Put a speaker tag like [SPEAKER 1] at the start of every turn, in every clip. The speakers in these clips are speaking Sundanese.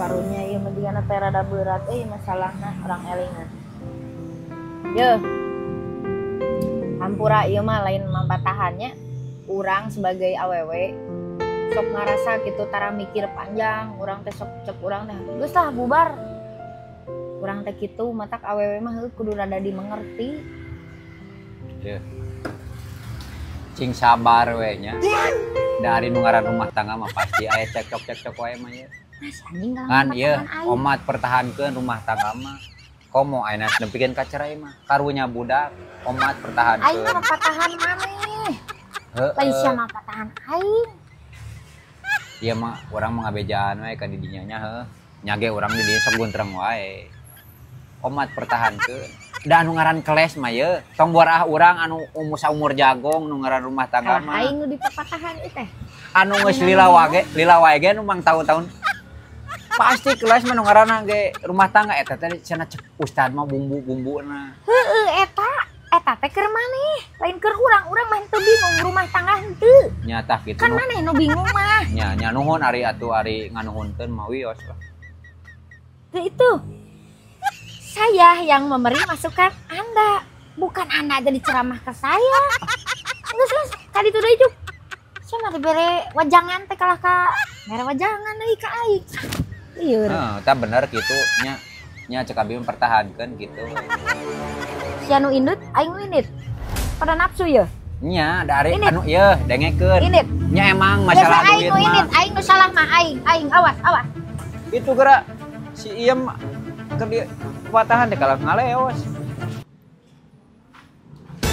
[SPEAKER 1] Karunya ieu mah digana teh rada berat euy masalahna orang elingan. Yeuh. Hampura ieu mah lain mampatahannya urang sebagai awewe sok ngarasa gitu tara mikir panjang, urang teh sok cek urang teh geus lah bubar. Urang teh kitu matak awewe mah heuh kudu rada dimengerti.
[SPEAKER 2] Yeuh. Cing sabar we nya. Dari nu ngaran rumah tangga mah pasti aya cekcok-cekcok wae mah ye.
[SPEAKER 1] Mas anjing
[SPEAKER 2] ngan ieu omat pertahankeun rumah tangga mah. Komo ayeuna nepikeun ka cerai mah. Karunya budak omat pertahankeun.
[SPEAKER 1] Aing mah patahan maneh.
[SPEAKER 2] Heeh.
[SPEAKER 1] Lain sia mah patahan aing.
[SPEAKER 2] Ieu mah urang mah ngabejaan we ka di dinya nya heuh. Nya ge urang di dieu sok guntreng wae. Omat pertahankeun. Da anu ngaran keles mah ye, tong buar ah urang anu saumur jagong nu ngaran rumah tangga mah.
[SPEAKER 1] Aing nu dipapatahan ieu teh.
[SPEAKER 2] Anu geus lila wae ge nu mang taun-taun. Pasti kelas mah nu ngaranna ge rumah tangga eta teh cenah cek ustad mah bumbu-bumbuna.
[SPEAKER 1] Heueuh eta teh keur maneh, lain keur urang, urang mah henteu bingung rumah tangga henteu.
[SPEAKER 2] Nya tah kitu.
[SPEAKER 1] Kan maneh nu bingung mah.
[SPEAKER 2] Nya nya nuhun ari atuh ari nganuhunkeun mah wios lah.
[SPEAKER 1] Teu itu. Saya yang memberi masukan Anda, bukan Anda jadi ceramah ke saya. Geus geus, tadi tuh deui juk. Sia mah dibere wajangan teh kalah ka mere wajangan deui ka aing. Lieur.
[SPEAKER 2] Heeh, tah bener kitu nya. Nya cek abi mempertahankeun kitu.
[SPEAKER 1] Sia nu indut, aing nu indit. Pada nafsu ye.
[SPEAKER 2] Nya, da ari anu ieu dengekeun.
[SPEAKER 1] Indit.
[SPEAKER 2] Nya emang masalah duit
[SPEAKER 1] mah. Aing nu indit, aing nu salah mah aing, aing awas, awas.
[SPEAKER 2] Itu geura si Iem keur di patahan deh kalau ngaleos.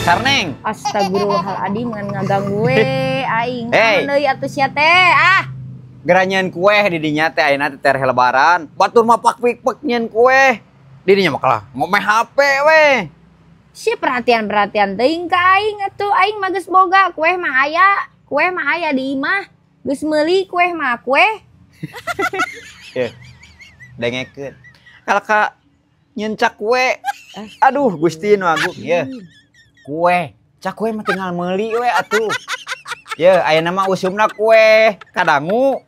[SPEAKER 2] Sarneng.
[SPEAKER 1] Astagfirullahaladzim ngan ngaganggu we aing.
[SPEAKER 2] Hey.
[SPEAKER 1] Deui atuh sia teh ah.
[SPEAKER 2] Geura nyeun kue di dinya teh ayeuna teh tereh lebaran. Batur mah pak pik pek nyeun kue. Di dinya mah kalah ngomeh HP we.
[SPEAKER 1] Si perhatian-perhatian teuing ka aing atuh aing mah geus boga kue mah aya, kue mah aya di imah. Geus meuli kue mah kue.
[SPEAKER 2] Ye. Dengekeun. Kalau ka nyeun kue. Aduh Gusti nu agung ye. Kue, cak kue mah tinggal meuli we atuh. Ye, ayeuna mah usumna kue kadangu.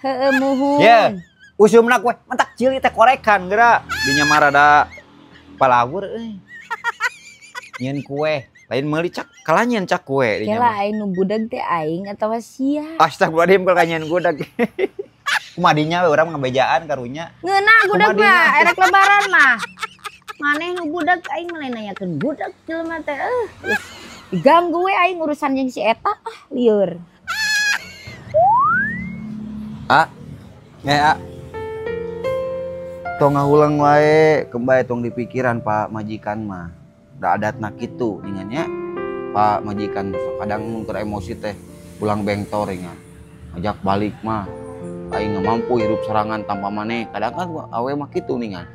[SPEAKER 1] Heueuh muhun.
[SPEAKER 2] Ye, usumna kue mentak cili teh korekan geura. Dinya mah rada palawur euy. Nyeun kue, lain meuli cak, kalah nyeun cak kue dinya mah.
[SPEAKER 1] Kela aing nu budag teh aing atawa sia.
[SPEAKER 2] Astagfirullahaladzim kalau nyeun budag. Kumaha dinya we urang ngabejaan karunya.
[SPEAKER 1] Ngeunah budag mah, erek lebaran mah. Maneh nu budag aing mah lain nanyakeun budag jelema teh geus diganggu we aing urusan jeung si eta ah lieur.
[SPEAKER 2] A. A.
[SPEAKER 3] Tong ngahulang wae, kembali tong dipikiran Pak majikan mah. Da adatna kitu ningannya. Pak majikan kadang mun keur emosi teh pulang bengtor ingat. Ngajak balik mah aing nggak mampu hidup serangan tanpa maneh. Kadang kan awe mah kitu ningan.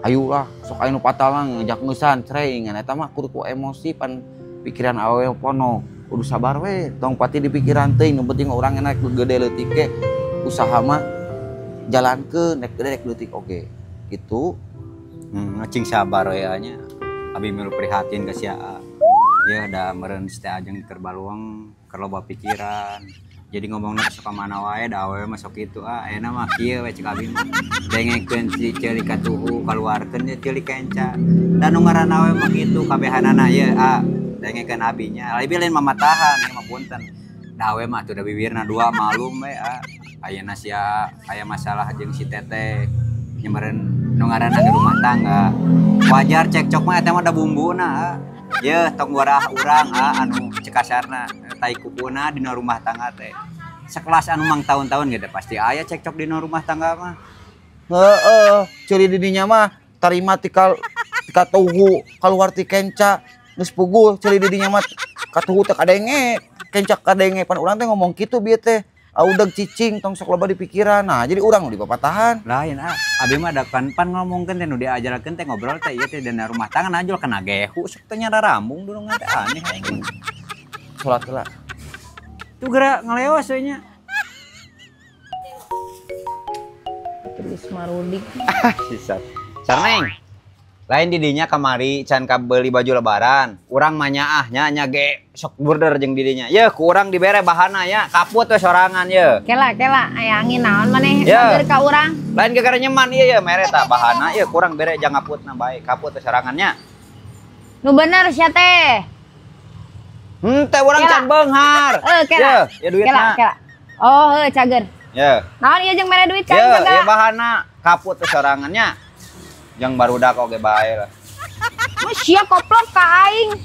[SPEAKER 3] Ayolah sok aing nu patalang ngajak ngeusan cerai ingan eta mah kudu ku emosi pan pikiran awe pono. Kudu sabar we, tong pati di pikiran teuing nu penting urang enak gede leutik ge usaha mah jalankeun rek gede rek leutik oge. Gitu.
[SPEAKER 2] Cing sabar we nya. Abi milu prihatin ka sia. Ya da meureun teh ajeng keur baluang keur loba pikiran. Jadi ngomongna sok mana wae da awewe mah sok kitu ah ayeuna mah kieu we cek abi mah. Dengekeun si ceuli katuhu kaluarkeun ye ceuli kenca. Da nu ngaranna awewe mah kitu kabehanana ye ah dengekeun abinya. Abi lain mamatahan ieu mah punten. Da awewe mah atuh da bibirna dua malum we ah. Ayeuna sia aya masalah jeung si teteh nya meureun nu ngaranna di rumah tangga. Wajar cekcok mah eta mah da bumbuna ah. Yeuh tong warah urang ah anu cekasarna tai kukuna dina rumah tangga teh. Sekelas anu mang taun-taun ge pasti aya cekcok dina rumah tangga mah.
[SPEAKER 3] Heeh, ceuri di dinya mah tarima tikal katuhu kaluar ti kenca geus puguh ceuri di dinya mah katuhu teh kadenge, kenca kadenge pan urang teh ngomong kitu bieu teh. Audeg cicing tong sok loba di pikiran. Nah, jadi urang nu dipapatahan.
[SPEAKER 2] Lain ah, abi mah da pan ngomongkeun teh nu diajarkeun teh ngobrol teh ieu teh dina rumah tangga najol kena gehu sok teh nyara rambung dulungan teh aneh aing.
[SPEAKER 3] Salat heula.
[SPEAKER 2] Tuh geura ngaleos we nya.
[SPEAKER 1] Terus marudik.
[SPEAKER 2] Sisat. Sarneng. Lain didinya kamari can kabeli baju lebaran. Urang mah nyaah nya nya ge sok border jeung didinya. Yeuh, ku urang dibere bahana ya, kaput we sorangan ye.
[SPEAKER 1] Kela kela aya angin naon maneh
[SPEAKER 2] Ya.
[SPEAKER 1] mager ka urang.
[SPEAKER 2] Lain gara-gara nyeman ieu ye mere tah bahana ieu kurang bere jang ngaputna bae, kaput we sorangan nya.
[SPEAKER 1] Nu bener sia teh.
[SPEAKER 2] Henteu urang
[SPEAKER 1] Kela.
[SPEAKER 2] can beunghar.
[SPEAKER 1] Kela.
[SPEAKER 2] Ye, ye duitna.
[SPEAKER 1] Kela kela. Oh, heuh cager.
[SPEAKER 2] Ye.
[SPEAKER 1] Naon ieu jeung mere duit ka
[SPEAKER 2] Ye,
[SPEAKER 1] aing
[SPEAKER 2] ye
[SPEAKER 1] segala?
[SPEAKER 2] bahana kaput we sorangan nya. Jang barudak oge bae lah.
[SPEAKER 1] Mah sia koplok ka aing.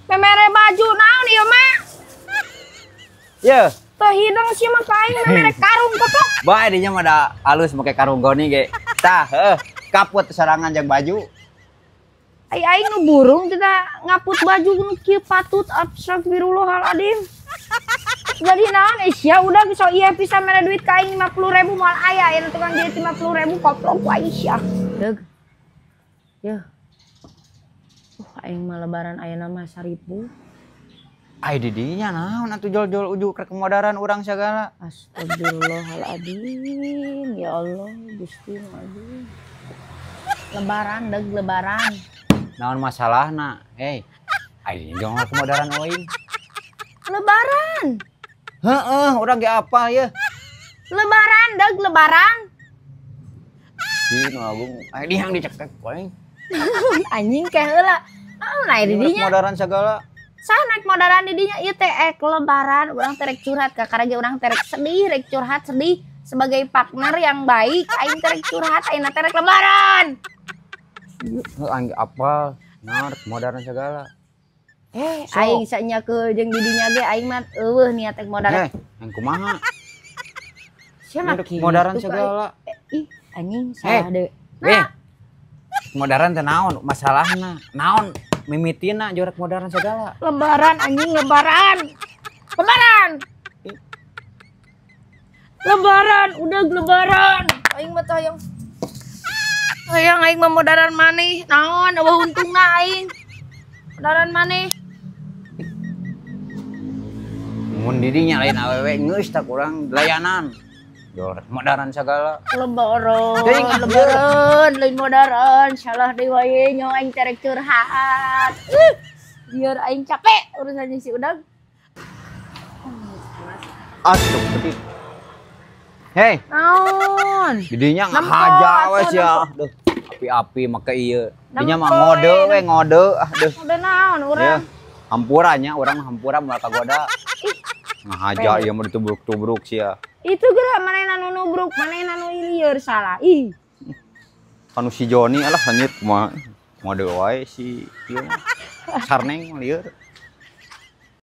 [SPEAKER 1] Memere baju naon ieu mah?
[SPEAKER 2] Ye,
[SPEAKER 1] Teu hidung sia mah ka aing memere karung koplok.
[SPEAKER 2] bae dinya mah da alus make karung goni ge. Tah, heuh, kaput sorangan jang baju.
[SPEAKER 1] Ai aing nu burung teh ngaput baju nu kieu patut astagfirullahaladzim. Jadi naon sia udah bisa ieu bisa mere duit ka aing 50.000 moal aya aya tukang jahit 50.000 koplok ku aing sia. Deug. Yeuh. Aing mah lebaran ayeuna mah 1000.
[SPEAKER 2] Ai didinya naon atuh jol-jol ujuk rek modaran urang sagala.
[SPEAKER 1] Astagfirullahaladzim, ya Allah, Gusti nu agung. Lebaran deug lebaran.
[SPEAKER 2] Naon masalahna? Hei, ai dinya jol rek modaran euing.
[SPEAKER 1] Lebaran.
[SPEAKER 2] Heeh, urang ge apal ye.
[SPEAKER 1] Lebaran deug lebaran.
[SPEAKER 2] Si nu agung, ai di hang dicekek ku aing.
[SPEAKER 1] Anjing ke heula. Naon ai di dinya?
[SPEAKER 2] Modaran sagala.
[SPEAKER 1] Sah naik modaran di dinya ieu teh ek lebaran urang teh rek curhat ka karena ge urang teh rek sedih, rek curhat sedih sebagai partner yang baik aing teh rek curhat aing teh rek lebaran.
[SPEAKER 2] Heuh, aing ge apal. Naon rek modaran sagala. Sok.
[SPEAKER 1] Aing sanya ke jeung di dinya ge aing mah eueuh niat rek modaran.
[SPEAKER 2] Heh, aing kumaha?
[SPEAKER 1] Sia mah
[SPEAKER 2] Rek
[SPEAKER 1] kitu
[SPEAKER 2] modaran
[SPEAKER 1] ka aing.
[SPEAKER 2] segala.
[SPEAKER 1] Ih, anjing salah deui.
[SPEAKER 2] Eh, modaran teh naon masalahna? Naon mimitina jorek modaran segala?
[SPEAKER 1] Lebaran anjing lebaran. Lebaran. Lebaran, udah lebaran. Aing mah teh hayang. Hayang aing mah modaran maneh. Naon eueuh untungna aing. Modaran maneh.
[SPEAKER 2] Mun didinya lain awewe geus tak urang layanan. Jorek modaran segala.
[SPEAKER 1] Lebaran,
[SPEAKER 2] Teuing ah,
[SPEAKER 1] lebaran, lain modaran, salah deui wae nyo aing teh rek curhat. Biar aing capek urusannya si Udang.
[SPEAKER 2] Atuh petit. Hei,
[SPEAKER 1] Naon?
[SPEAKER 2] didinya
[SPEAKER 1] Nempo
[SPEAKER 2] ngahaja we
[SPEAKER 1] atuh,
[SPEAKER 2] sia. Duh, api-api make ieu. Dinya mah
[SPEAKER 1] Nempo
[SPEAKER 2] ngode
[SPEAKER 1] we.
[SPEAKER 2] we ngode ah duh.
[SPEAKER 1] Udah naon
[SPEAKER 2] Ya,
[SPEAKER 1] urang?
[SPEAKER 2] hampura nya urang hampura moal kagoda. Ngahaja ieu mah ditubruk-tubruk sia.
[SPEAKER 1] Itu geura manehna nu nubruk, manehna nu lieur salah. Ih,
[SPEAKER 2] Kanu si Joni alah lanjut kumaha. Ngode wae si ieu mah. Sarneng lieur.